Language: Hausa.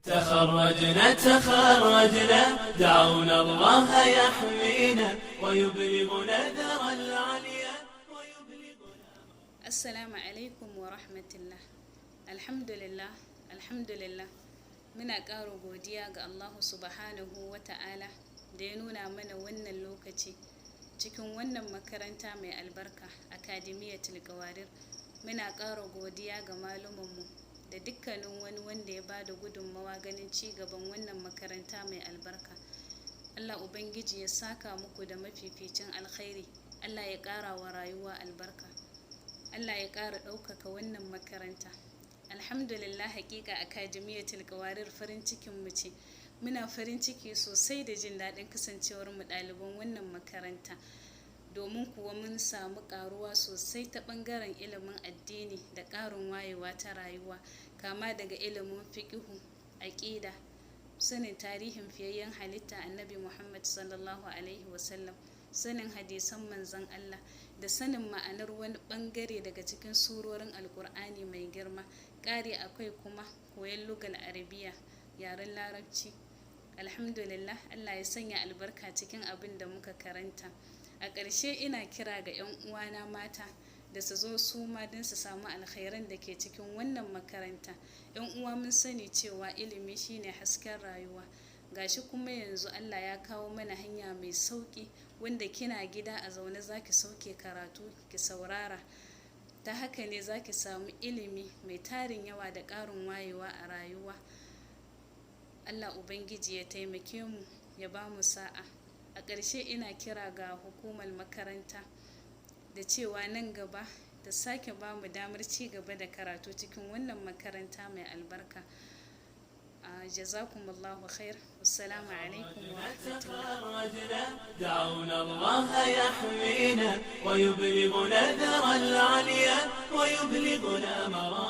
تخرجنا تخرجنا، دعونا الله يحمينا ويبلغنا ذرى العليا ويبلغنا. Assalamu alaikum wa rahmatullah. Alhamdulillah, alhamdulillah. Muna ƙara godiya ga Allahu subhanahu wa ta'ala da ya nuna mana wannan lokaci cikin wannan makaranta mai albarka, Akademiyatul Qawarir. Muna ƙara godiya ga malumanmu da dukkanin wani wanda ya ba da gudunmawa ganin ci gaban wannan makaranta mai albarka. Allah Ubangiji ya saka muku da mafificin alkhairi. Allah ya ƙara wa rayuwa albarka. Allah ya ƙara ɗaukaka wannan makaranta. Alhamdulillah, hakika Akademiyatul Qawarir farin cikin mu ce. Muna farin ciki sosai da jin daɗin kasancewar mu ɗaliban wannan makaranta. Domin kuwa mun samu ƙaruwa sosai ta ɓangaren ilimin addini da ƙarin wayewa ta rayuwa, kama daga ilimin fiƙihu, aƙida, sanin tarihin fiyayyen halitta Annabi Muhammad sallallahu alaihi wasallam, sanin hadisan Manzon Allah, da sanin ma'anar wani ɓangare daga cikin surorin Alƙur'ani mai girma. Ƙari akwai kuma koyon lugal Arabiya, yaren Larabci. Alhamdulillah, Allah ya sanya albarka cikin abin da muka karanta. A ƙarshe, ina kira ga 'yan uwana mata da su zo su ma don su samu alkhairan da ke cikin wannan makaranta. 'Yan uwa, mun sani cewa ilimi shine hasken rayuwa. Gashi kuma yanzu Allah ya kawo mana hanya mai sauƙi wanda kina gida a zaune zaki sauke karatu ki saurara. Ta haka ne zaki samu ilimi mai tarin yawa da ƙarin wayewa a rayuwa. Allah Ubangiji ya taimake mu, ya ba mu sa'a. A ƙarshe, ina kira ga hukumar makaranta da cewa nan gaba ta sake ba mu damar ci gaba da karatu cikin wannan makaranta mai albarka. Jazakumullahu khair. Wassalamu alaikum wa rahmatullah. تخرجنا، دعونا الله يحمينا ويبلغنا ذرى العليا ويبلغنا مرام.